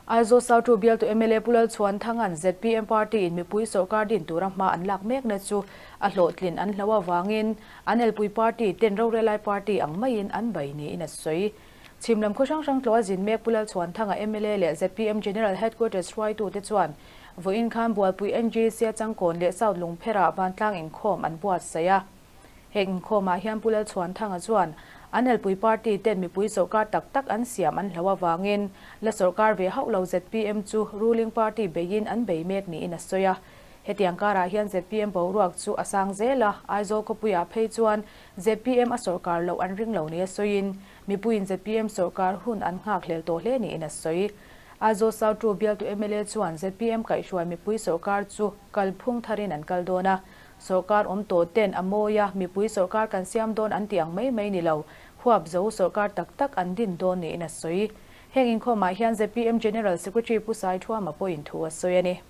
Aizawl South 2 bialtu mla Pu Lalchhuanthanga'n zpm party in mipui sawrkar din tura hma an lak mekna chu a hlawhtlin an hlo avangin an elpui party ten rorelai party ang maiin an bei niin a sawi. Chhim lam khaw hrang hrang tlawh a zin mek Pu Lalchhuanthanga mla leh zpm General Headquarters hruaitute chuan vawiin khan Bualpui NGC a Changkawn leh South Lungpherah vantlang inkhawm an buatsaih a. Heng inkhawmah hian Pu Lalchhuanthanga chuan an elpui party ten mipui sawrkar tak tak an siam an hlo avangin la sawrkar ve hauh lo zpm chu ruling party beiin an bei mek niin a sawi a. Hetiang karah hian zpm boruak chu a sang zel a, Aizawl khawpuiah phei chuan zpm a sawrkar loh an ring lo nia sawiin mipuiin zpm sawrkar hun an nghak hlel tawh hle niin a sawi. Aizawl South 2 bialtu mla chuan zpm kaihhruai mipui sawrkar chu kalphung tharin an kal dawn a, Sawrkar awm tawh ten a mawi a, mipui sawrkar kan siam dawn an tih ang mai mai ni lo, huap zo sawrkar tak tak an din dawn niin a sawi. Heng inkhawmah hian zpm General Secretary Pu Saithuama pawhin thu a sawi a ni.